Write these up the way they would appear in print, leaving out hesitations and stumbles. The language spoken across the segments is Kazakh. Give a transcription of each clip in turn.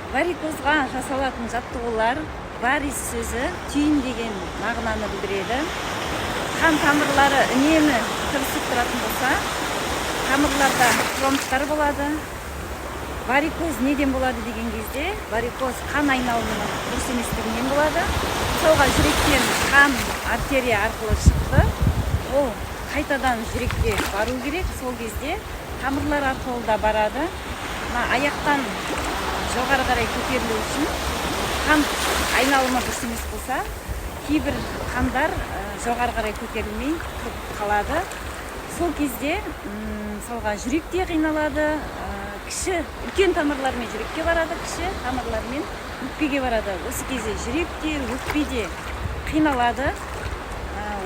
Варикозға жасалатын жаттығулар. Варис сөзі түйін деген мағынаны білдіреді. Қан тамырлары үнемі тырысып тұратын болса, тамырларда тромбтар болады. Варикоз неден болады деген кезде, варикоз қан айналымының дұрыс еместігінен болады. Мысалға, жүректен қан артерия арқылы шықты, ол қайтадан жүрекке бару керек. Сол кезде тамырлар арқылы да барады. Мына аяқтан жоғары қарай көтерілу үшін қан айналымы дұрыс емес болса, кейбір қандар жоғары қарай көтерілмей тұрып қалады. Сол кезде, мысалға, жүрек те қиналады. Кіші, үлкен тамырлармен жүрекке барады, кіші тамырлармен өкпеге барады. Осы кезде жүрек те, өкпе де қиналады.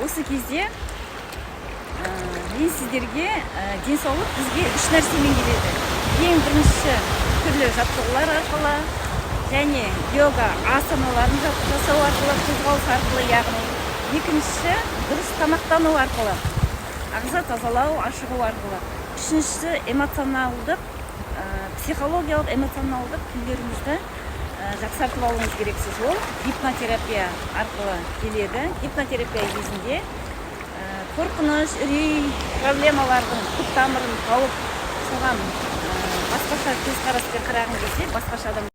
Осы кезде мен сіздерге денсаулық бізге үш нәрсемен келеді. Ең бірінші, түрлі жаттығулар арқылы және йога асаналарын жасау арқылы, қозғалыс арқылы, яғни екіншісі, дұрыс тамақтану арқылы, ағза тазалау, ашығу арқылы, үшіншісі, эмоционалдық, психологиялық, эмоционалдық күйлеріңізді жақсартып алуыңыз керексіз. Ол гипнотерапия арқылы келеді. Гипнотерапия кезінде қорқыныш, үрей, проблемалардың түп тамырын тауып, соған басқаша көзқараспен қараған кезде басқаша адам